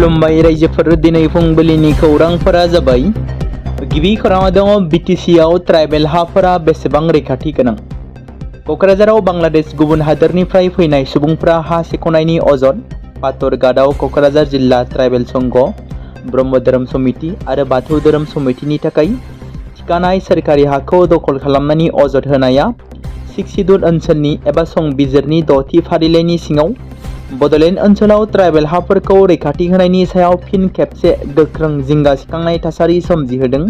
खुलुमबाय रायजोफोर दिनै फुंबिलिनि खौरांफोरा जाबाय। गिबि खौराङा दङ बिटिसिआव ट्राइबेल हाफोरा बेसेबां रैखाथि गोनां। क'क्राझाराव बांलादेश गुबुन हादोरनिफ्राय फैनाय सुबुंफोरा हा सेख'नायनि अजद। पातरघाटआव क'क्राझार जिल्ला ट्राइबेल संघ, ब्रह्म धोरोम समिति आरो बाथौ धोरोम समितिनि थाखाय थिखानाय सोरखारि हाखौ दखल खालामनायनि अजद होनाया 6 सिड्युल ओनसोलनि एबा संबिजिरनि 6थि फारिलाइनि सिङाव बड'लेण्ड ओनसोलाव ट्राइबेल हाफोरखौ रैखाथि होनायनि सायाव फिन खेबसे गोख्रों जिंगा सिखांनाय थासारि सोमजिहोदों।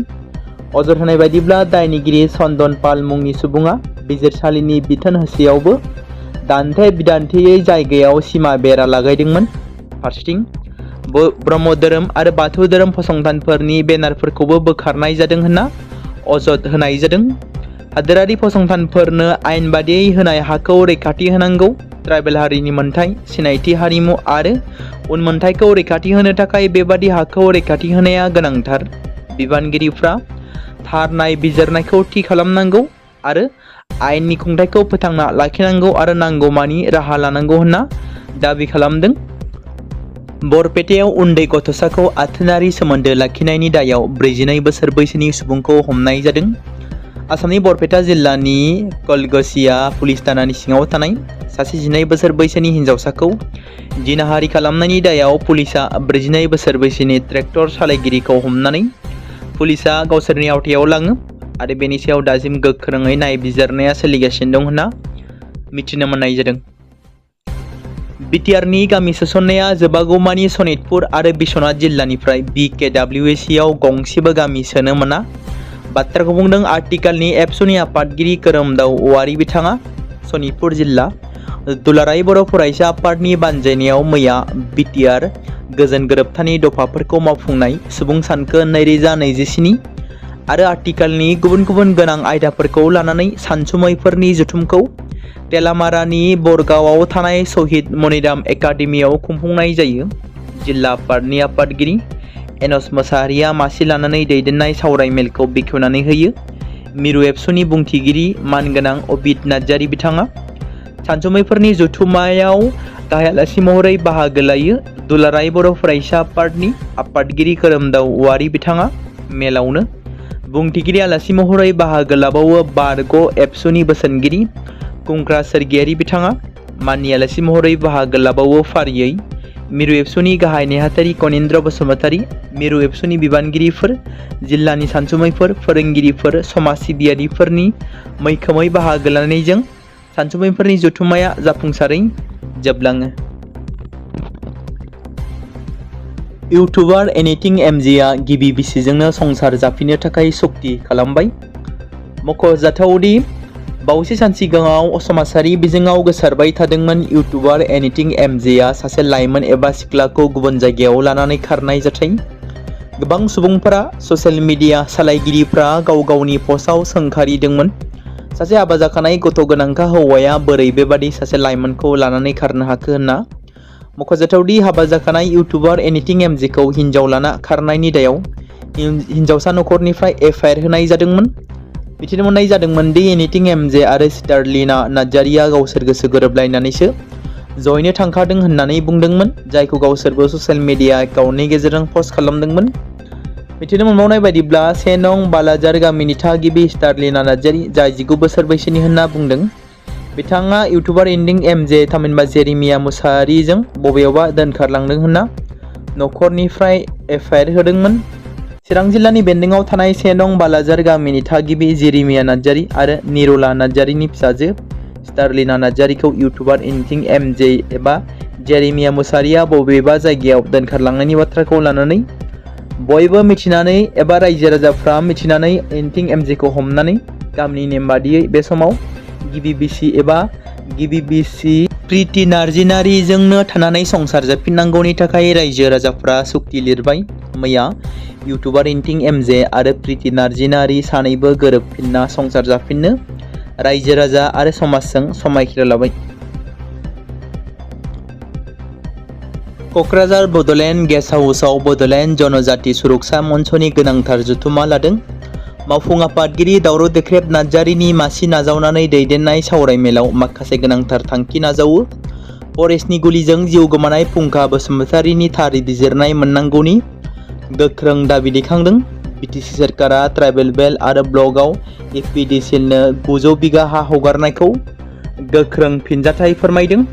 अजद होनाय बायदिब्ला दायनिगिरि चन्दन पाल मुंनि सुबुङा बिजिरसालिनि बिथोन होसेयावबो दान्थे बिदान्थेयै जायगायाव सिमा बेरा लागायदोंमोन। फारसेथिं ब्रह्म धोरोम आरो बाथौ धोरोम फसंथानफोरनि बेनारफोरखौबो बोखारनाय जादों होनना अजद होनाय जादों। हादोरारि फसंथानफोरनो आयेन बादियै होनाय हाखौ रैखाथि होनांगौ। ट्राइबेल हारिनि मोनथाय, सिनायथि, हारिमु आरो उनमोनथायखौ रैखाथि होनो थाखाय बेबादि हाखौ रैखाथि होनाया गोनांथार। बिबानगिरिफ्रा थार नायबिजिरनायखौ थि खालामनांगौ आरो आयेननि खुंथायखौ फोथांना लाखिनांगौ आरो नांगौमानि राहा लानांगौ होनना दाबि खालामदों। बरपेटायाव उन्दै गथ'साखौ आथोनारि सोमोन्दो लाखिनायनि दायाव 42 बोसोर बैसोनि सुबुंखौ हमनाय जादों। आसामनि बरपेटा जिल्लानि कलगसिया पुलिस थानानि सिङाव थानाय सासे 12 बोसोर बैसोनि हिन्जावसाखौ जिनाहारि खालामनायनि दायाव पुलिसा 42 बोसोर बैसोनि ट्रेक्टर सालायगिरिखौ हमनानै पुलिसा गावसोरनि आवथायाव लाङो आरो बेनि सायाव दासिम गोख्रोङै नायबिजिरनाया सोलिगासिनो दं होनना मिथिनो मोननाय जादों। बिटिआरनि गामि सोसननाया जोबागौमानि सनितपुर आरो बिश्वनाथ जिल्लानिफ्राय BKWSC आव गंसेबो गामि सोनो मोना बाथ्राखौ बुंदों आर्टिकेलनि एबसुनि आफादगिरि खोरोमदाव औवारि बिथाङा। सनितपुर जिल्ला दुलाराय बर' फरायसा आफादनि बानजायनायाव मैया बिटिआर गोजोन गोरोबथानि दफाफोरखौ मावफुंनाय सुबुं सानखो 2027 आरो आर्टिकेलनि गुबुन गुबुन गोनां आयदाफोरखौ लानानै सानसुमैफोरनि जथुमखौ तेलामारानि बरगावआव थानाय शहीद मनिराम एकाडेमियाव खुंफुंनाय जायो। जिल्ला आफादनि आफादगिरि एनस मोसाहारिया मासि लानानै दैदेननाय सावरायमेलखौ बेखेवनानै होयो। मिरु एबसुनि बुंथिगिरि मानगोनां अबिद नार्जारि बिथाङा सानसुमैफोरनि जथुमायाव गाहाय आलासि महरै बाहागो लायो। दुलाराय बर' फरायसा आफादनि आफादगिरि खोरोमदाव औवारि बिथाङा मेलावनो बुंथिगिरि आलासि महरै बाहागो लाबावो। बारग' एबसुनि बोसोनगिरि कुंक्रा सोरगियारि बिथाङा माननि आलासि महरै बाहागो लाबावो। फारियै मिरु एबसुनि गाहाय नेहाथारि कनिन्द्र बसुमतारी, मिरु एबसुनि बिबानगिरिफोर, जिल्लानि सानसुमैफोर, फोरोंगिरिफोर, समाज सिबियारिफोरनि मैखोमै बाहागो लानायजों सानसुमैफोरनि जथुम्माया जाफुंसारै जोबलाङो। इउटुबार एनिथिं एमजेआ गिबि बिसिजोंनो संसार जाफिननो थाखाय सक्ति खालामबाय। मख'जाथावदि बावैसो सान सिगाङाव समाजारि बिजोङाव गोसारबाय थादोंमोन इउटुबार एनिथिं एमजेआ सासे लाइमोन एबा सिख्लाखौ गुबुन जायगायाव लानानै खारनाय जाथाय। गोबां सुबुंफोरा ससियेल मिडिया सालायगिरिफ्रा गाव गावनि पस्टआव सोंखारिदोंमोन सासे हाबा जाखानाय गथ' गोनांखा हौवाया बोरै बेबादि सासे लाइमोनखौ लानानै खारनो हाखो होनना। मख'जाथावदि हाबा जाखानाय इउटुबार एनिथिं एमजेखौ हिन्जाव लाना खारनायनि दायाव हिन्जावसा नखरनिफ्राय एफआइआर होनाय जादोंमोन। मिथिनो मोननाय जादोंमोन दि एनिथिं एमजे आरो स्टारलिना नार्जारिया गावसोर गोसो गोरोबलायनानैसो जयैनो थांखादों होननानै बुंदोंमोन, जायखौ गावसोरबो ससियेल मिडिया एकाउन्टनि गेजेरजों पस्ट खालामदोंमोन। मिथिनो मोनबावनाय बायदिब्ला 1 नं बालाजार गामिनि थागिबि स्टारलिना नार्जारि, जाय 19 बोसोर बैसोनि होनना बुंदों। बिथाङा इउटुबार एनिथिं एमजे थामहिनबा जेरेमिया मुसाहारिजों बबेयावबा दोनखारलांदों होनना नखरनिफ्राय एफआइआर होदोंमोन। चिरां जिल्लानि बेन्दोंआव थानाय 1 नं बालाजार गामिनि थागिबि जेरेमिया नार्जारि आरो निरला नार्जारिनि फिसाजो स्टारलिना नार्जारिखौ इउटुबार एनिथिं एमजे एबा जेरेमिया मुसाहारिया बबेबा जायगायाव दोनखारलांनायनि बाथ्राखौ लानानै बयबो मिथिनानै एबा रायजो राजाफ्रा मिथिनानै एनिथिं एमजेखौ हमनानै गामिनि नेम बादियै बे समाव गिबि बिसि एबा गिबि बिसि प्रिति नार्जारिजोंनो थानानै संसार जाफिननांगौनि थाखाय रायजो राजाफ्रा सुक्ति लिरबाय। मैया इउटुबार एनिथिं एमजे आरो प्रिति नार्जारि सानैबो गोरोबफिनना संसार जाफिननो रायजो राजा आरो समाजजों समायखिरा लाबाय। क'क्राझार बड'लेण्ड गेस्ट हाउसआव बड'लेण्ड जनजाति सुरक्षा मन्चनि गोनांथार जथुमा लादों। मावफुं आफादगिरि दावराव देख्रेब नार्जारिनि मासि नाजावनानै दैदेननाय सावरायमेलाव माखासे गोनांथार थांखि नाजावो। फरेस्टनि गुलिजों जिउ गोमानाय फुंखा बसुमतारीनि थार बिजिरनाय मोननांगौनि गोख्रों दाबि दैखांदों। बिटिसि सोरखारा ट्राइबेल बेल्ट आरो ब्लकआव एफपिडिसिएलनो 900 बिगा हा हगारनायखौ गोख्रों फिनजाथाय फोरमायदों।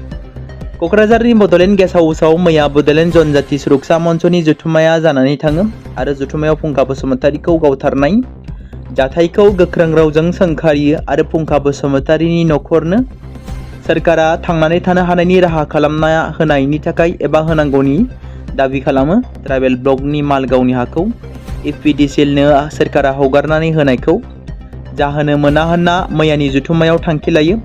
क'क्राझारनि बड'लेण्ड गेस्ट हाउसआव मैया बड'लेण्ड जनजाति सुरक्षा मन्चनि जथुम्माया जानानै थाङो आरो जथुम्मायाव फुंखा बसुमतारीखौ गावथारनाय जाथायखौ गोख्रों रावजों सोंखारियो आरो फुंखा बसुमतारीनि नखरनो सोरखारा थांनानै थानो हानायनि राहा खालामना होनायनि थाखाय एबा होनांगौनि दाबि खालामो। ट्राइबेल ब्लकनि मालगावनि हाखौ एफपिडिसिएलनो सोरखारा हगारनानै होनायखौ जाहोनो मोना होनना मैयानि जथुम्मायाव थांखि लायो।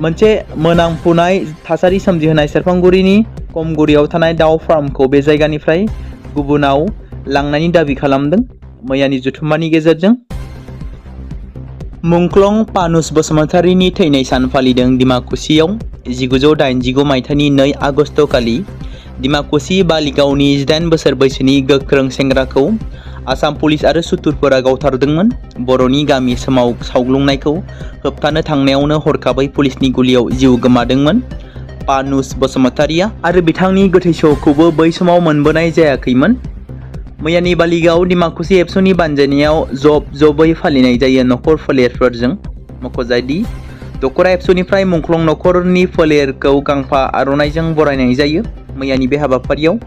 मोनसे मोनांफुनाय थासारि सोमजिहोनाय सेरफांगुरिनि कमगुरियाव थानाय दाउ फार्मखौ बे जायगानिफ्राय गुबुनाव लांनायनि दाबि खालामदों। मैयानि जथुम्मानि गेजेरजों मुंख्लं पानुस बसुमतारीनि थैनाय सान फालिदों। डिमाकुसियाव 1989 मायथाइनि 2 आगस्ट खालि डिमाकुसि बालिगावनि 18 बोसोर बैसोनि गोख्रों सेंग्राखौ आसाम पुलिस आरो सुथुरफोरा गावथारदोंमोन। बर'नि गामि सावग्लुंनायखौ होबथानो थांनायावनो हरखाबै पुलिसनि गुलियाव जिउ गोमादोंमोन पानुस बसुमतारीया आरो बिथांनि गोथै सह'खौबो बै समाव मोनबोनाय जायाखैमोन। मैयानि बालिगाव डिमाकुसि एबसुनि बानजायनायाव जबै फालिनाय जायो नखर फोलेरफोरजों। मख'जायोदि दखरा एबसुनिफ्राय मुंख्लं नखरनि फोलेरखौ गांफा आर'नाइजों बरायनाय जायो। मैयानि बे हाबाफारियाव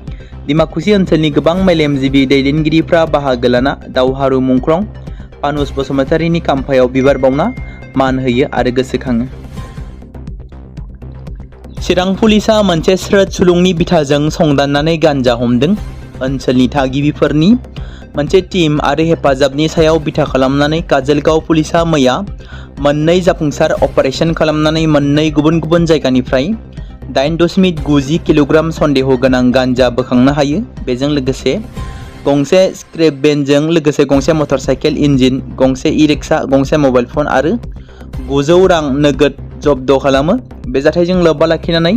डिमाकुसि ओनसोलनि गोबां मेलेमजिबि दैदेनगिरिफ्रा बाहागो लाना दावहारु मुंख्लं पानुस बसुमतारीनि खाम्फायाव बिबार बावना मान होयो आरो गोसोखाङो। चिरां पुलिसा मोनसे स्रोद सुलुंनि बिथाजों संदाननानै गान्जा हमदों। ओनसोलनि थागिबिफोरनि मोनसे टीम आरो हेफाजाबनि सायाव बिथा खालामनानै काजलगांव पुलिसा मैया मोननै जाफुंसार अपारेशन खालामनानै मोननै गुबुन गुबुन जायगानिफ्राय 8.90 किल'ग्राम सन्देह गोनां गान्जा बोखांनो हायो। बेजों लोगोसे गंसे स्क्रैप बेनजों लोगोसे गंसे मटर साइकेल इन्जिन, गंसे ई-रिक्शा, गंसे मबाइल फन आरो 900 रां नोगोद जब्द खालामो। बे जाथायजों लोब्बा लाखिनानै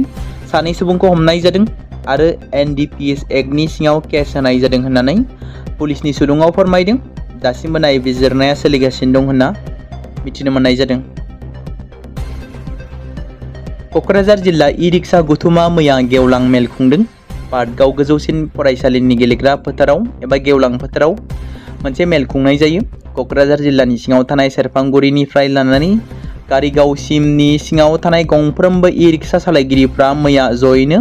सानै सुबुंखौ हमनाय जादों आरो NDPS एक्टनि सिङाव केस होनाय जादों होननानै पुलिसनि सुलुङाव फोरमायदों। दासिमबो नायबिजिरनाया सोलिगासिनो दं होनना मिथिनो मोननाय जादों। क'क्राझार जिल्ला ई-रिक्शा गौथुमा मैया गेवलां मेल खुंदों। पाटगाव गोजौसिन फरायसालिनि गेलेग्रा फोथाराव एबा गेवलां फोथाराव मोनसे मेल खुंनाय जायो। क'क्राझार जिल्लानि सिङाव थानाय सेरफांगुरिनिफ्राय लानानै कारिगावसिमनि सिङाव थानाय गंफ्रोमबो ई-रिक्शा सालायगिरिफ्रा मैया जयैनो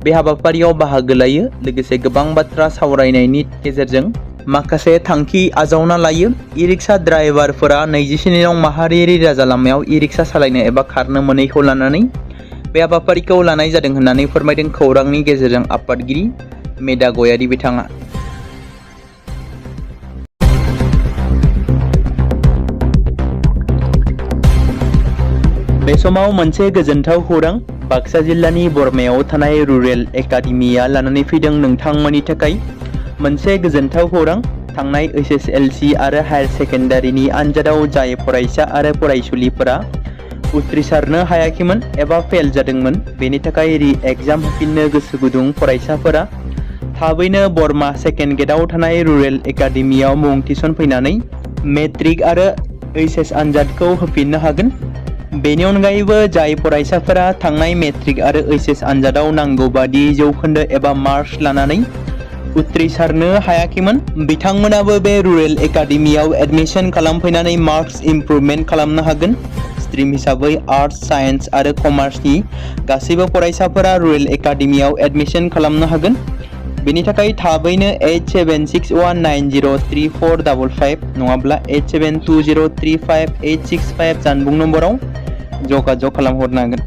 बे हाबाफारियाव बाहागो लायो। लोगोसे गोबां बाथ्रा सावरायनायनि गेजेरजों माखासे थांखि आजावना लायो। ई-रिक्शा ड्राइभारफोरा 24 नं माहारियारि राजा लामायाव ई-रिक्शा सालायनो एबा खारनो मोनैखौ लानानै बे हाबाफारिखौ लानाय जादों होननानै फोरमायदों खौरांनि गेजेरजों आफादगिरि मेदा गयारि बिथाङा। बे समाव मोनसे गोजोनथाव खौरां बाक्सा जिल्लानि बरमायाव थानाय रुरेल एकाडेमिया लानानै फैदों नोंथांमोननि थाखाय मोनसे गोजोनथाव खौरां। थांनाय HSLC आरो हायार सेकेन्डारिनि आनजादाव जाय फरायसा आरो फरायसुलिफोरा उथ्रिसारनो हायाखैमोन एबा फेल जादोंमोन, बेनि थाखाय रि-एग्जाम होफिननो गोसो गुदुं फरायसाफोरा थाबैनो बरमा सेकेन्ड गेटआव थानाय रुरेल एकाडेमियाव मुं थिसनफैनानै मेट्रिक आरो HS आनजादखौ होफिननो हागोन। बेनि अनगायैबो जाय फरायसाफोरा थांनाय मेट्रिक आरो HS आनजादाव नांगौ बादि जौखोन्दो एबा मार्क्स लानानै उथ्रिसारनो हायाखैमोन, बिथांमोनाबो बे रुरेल एकाडेमियाव एडमिशन खालामफैनानै मार्क्स इमप्रुभमेन्ट खालामनो हागोन। स्ट्रिम हिसाबै आर्ट्स, साइन्स आरो कमार्सनि गासैबो फरायसाफोरा रुरेल एकाडेमियाव एडमिशन खालामनो हागोन। बेनि थाखाय थाबैनो 8761903455 नङाब्ला 87203585 जानबुं नम्बराव जगाजग खालामहरनो हागोन।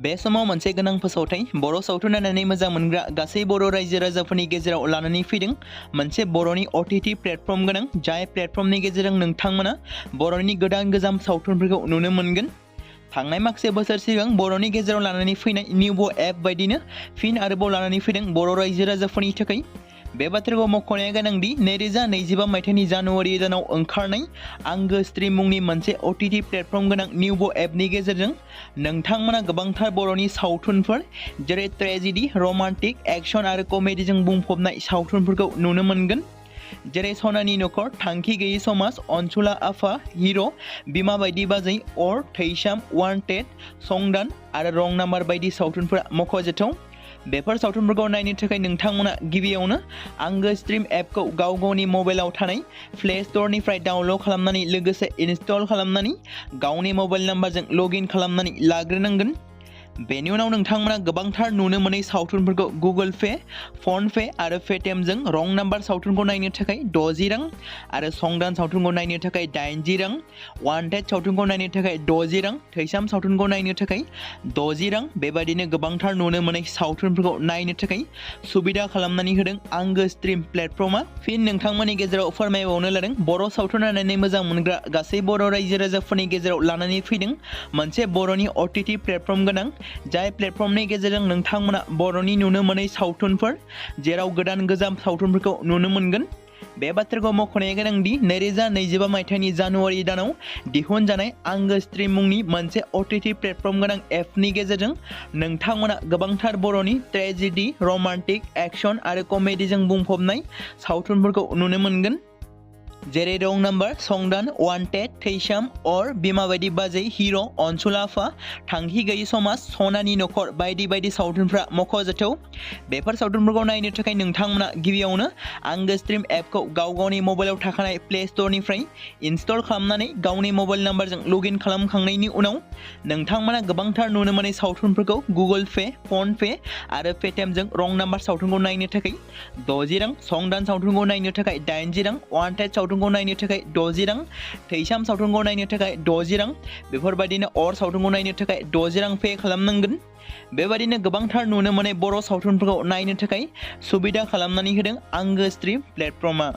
बे समाव मोनसे गोनां फोसावथाय बर' सावथुन नायनानै मोजां मोनग्रा गासै बर' रायजो राजाफोरनि गेजेराव लानानै फैदों मोनसे बर'नि OTT प्लेटफर्म गोनां, जाय प्लेटफर्मनि गेजेरजों नोंथांमोना बर'नि गोदान गोजाम सावथुनफोरखौ नुनो मोनगोन। थांनाय माखासे बोसोर सिगां बर'नि गेजेराव लानानै फैनाय निउबो एप बायदिनो फिन आरोबाव लानानै फैदों बर' रायजो राजाफोरनि थाखाय। बे बाथ्राखौ मख'नाया गोनांदि 2025 मायथाइनि जानुवारि दानाव ओंखारनाय आंगो स्ट्रिम मुंनि मोनसे OTT प्लेटफर्म गोनां निउबो एपनि गेजेरजों नोंथांमोना गोबांथार बर'नि सावथुनफोर जेरै ट्रेजेडि, रमान्टिक, एक्सन आरो कमेडिजों बुंफबनाय सावथुनफोरखौ नुनो मोनगोन। जेरै सनानि नखर, थांखि गैयै समाज, अनसुला आफा, हिर', बिमा बायदि बाजै, अर, थैसाम, वान्टेड, संदान आरो रं नाम्बार बायदि सावथुनफोरा मख'जाथाव। बेफोर सावथुनफोरखौ नायनो थाखाय नोंथांमोना गिबियावनो आंगो स्ट्रिम एपखौ गाव गावनि मबाइलाव थानाय प्ले स्ट'रनिफ्राय डाउनल'ड खालामनानै लोगोसे इनस्टल खालामनानै गावनि मबाइल नाम्बारजों लगइन खालामनानै लाग्रोनांगोन। बेनि उनाव नोंथांमोना गोबांथार नुनो मोनै सावथुनफोरखौ गुगोल पे, फन पे आरो पेटिएमजों रं नाम्बार सावथुनखौ नायनो थाखाय 60 रां आरो संदान सावथुनखौ नायनो थाखाय 80 रां, वान्टेड सावथुनखौ नायनो थाखाय 60 रां, थैसाम सावथुनखौ नायनो थाखाय 60 रां बेबायदिनो गोबांथार नुनो मोनै सावथुनफोरखौ नायनो थाखाय सुबिदा खालामनानै होदों आंगो स्ट्रिम प्लेटफर्मा। फिन नोंथांमोननि गेजेराव फोरमायबावनो लादों बर' सावथुन नायनानै मोजां मोनग्रा गासै बर' रायजो राजाफोरनि गेजेराव लानानै फैदों मोनसे बर'नि OTT प्लेटफर्म गोनां, जाय प्लेटफर्मनि गेजेरजों नोंथांमोना बर'नि नुनो मोनै सावथुनफोर जेराव गोदान गोजाम सावथुनफोरखौ नुनो मोनगोन। बे बाथ्राखौ मख'नाया गोनांदि 2025 मायथाइनि जानुवारि दानाव दिहुनजानाय आंगो स्ट्रिम मुंनि मोनसे OTT प्लेटफर्म गोनां एपनि गेजेरजों नोंथांमोना गोबांथार बर'नि ट्रेजेडि, रमान्टिक, एक्सन आरो कमेडिजों बुंफबनाय सावथुनफोरखौ नुनो मोनगोन। जेरै रं नाम्बार, संदान, वान्टेड, थैसाम, अर, बिमा बायदि बाजै, हिर', अनसुला आफा, थांखि गैयै समाज, सनानि नखर बायदि बायदि सावथुनफ्रा मख'जाथाव। बेफोर सावथुनफोरखौ नायनो थाखाय नोंथांमोना गिबियावनो आंगो स्ट्रिम एपखौ गाव गावनि मबाइलाव थाखानाय प्ले स्ट'रनिफ्राय इनस्टल खालामनानै गावनि मबाइल नाम्बारजों लगइन खालामखांनायनि उनाव नोंथांमोना गोबांथार नुनो मोनै सावथुनफोरखौ गुगोल पे, फन पे आरो पेटिएमजों रं नाम्बार सावथुनखौ नायनो थाखाय 60 रां, संदान सावथुनखौ नायनो थाखाय 80 रां, वान्टेड सावथुनखौ नायनो थाखाय 60 रां, थैसाम सावथुनखौ नायनो थाखाय 60 रां बेफोरबायदिनो अर सावथुनखौ नायनो थाखाय 60 रां पे खालामनांगोन। बेबायदिनो गोबांथार नुनो मोनै बर' सावथुनफोरखौ नायनो थाखाय सुबिदा खालामनानै होदों आंगो स्ट्रिम प्लेटफर्मा।